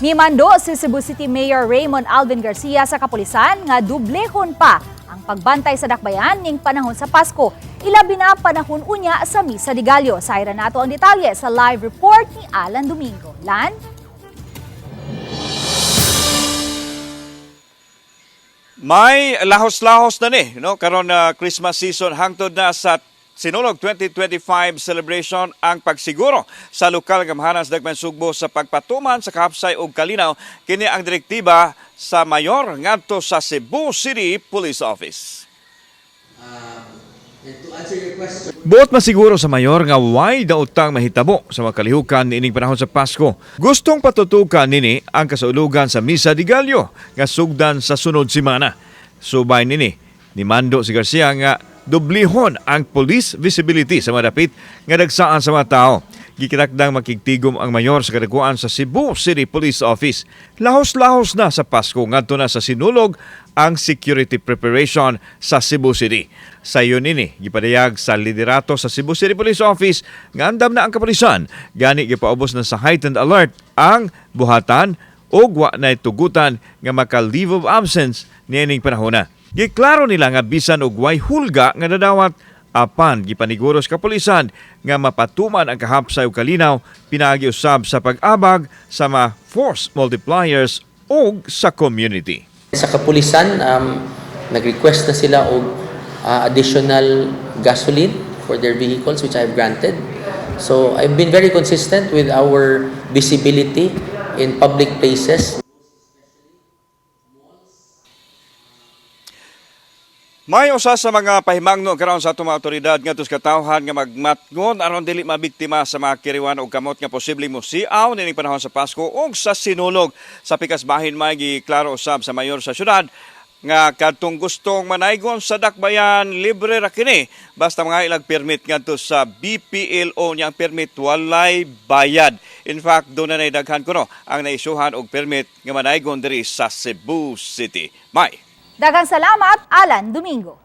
Mimando si Cebu City Mayor Raymond Alvin Garcia sa kapulisan nga dublehon pa ang pagbantay sa dakbayan ning panahon sa Pasko. Ilabi na panahon unya sa Misa de Gallo. Sayran nato ang detalye sa live report ni Alan Domingo. Lan? May lahos-lahos na ni, no? Karon na Christmas season, hangtod na sa Sinulog 2025 celebration ang pagsiguro sa lokal nga gamhanan sa Dakbayan Sugbo sa pagpatuman sa kahapsay ug kalinaw. Kini ang direktiba sa mayor ngadto sa Cebu City Police Office. Buot masiguro sa mayor nga way daotang mahitabo sa mga kalihukan niining panahon sa Pasko. Gustong patutukan nini ang kasaulugan sa Misa de Gallo nga sugdan sa sunod semana. Subay nini, nimando si Garcia nga dublihon ang police visibility sa mga dapit nga dagsaan sa mga tao. Gikitakdang makigtigom ang mayor sa kadakuan sa Cebu City Police Office. Lahos-lahos na sa Pasko ngadto na sa Sinulog ang security preparation sa Cebu City. Sa iyon nini, gipadayag sa liderato sa Cebu City Police Office nga andam na ang kapulisan. Gani gipaubos na sa heightened alert ang buhatan ug wa na tugutan nga maka leave of absence niining panahona. Giklaro nila nga bisan og way hulga nga nadawat, apan gipaniguro sa kapulisan nga mapatuman ang kahapsay ug kalinaw pinaagi usab sa pag-abag sa mga force multipliers ug sa community. Sa kapulisan, nag-request na sila og additional gasoline for their vehicles, which I've granted. So I've been very consistent with our visibility in public places. May usa sa mga pahimangno karon sa atong mga otoridad ngadto sa katawhan nga magmatngon aron dili mabiktima sa mga kiriwan og kamot nga posibleng mosiaw nining panahon sa Pasko ug sa Sinulog. Sa pikas bahin, may giklaro usab sa mayor sa syudad nga kadtong gustong manaygon sa dakbayan, libre ra kini basta mga ilag permit ngadto sa BPLO niyang permit walay bayad. In fact, doon na daghan kuno ang naisyuhan og permit nga manaygon diri sa Cebu City. May Daghang salamat, Alan Domingo.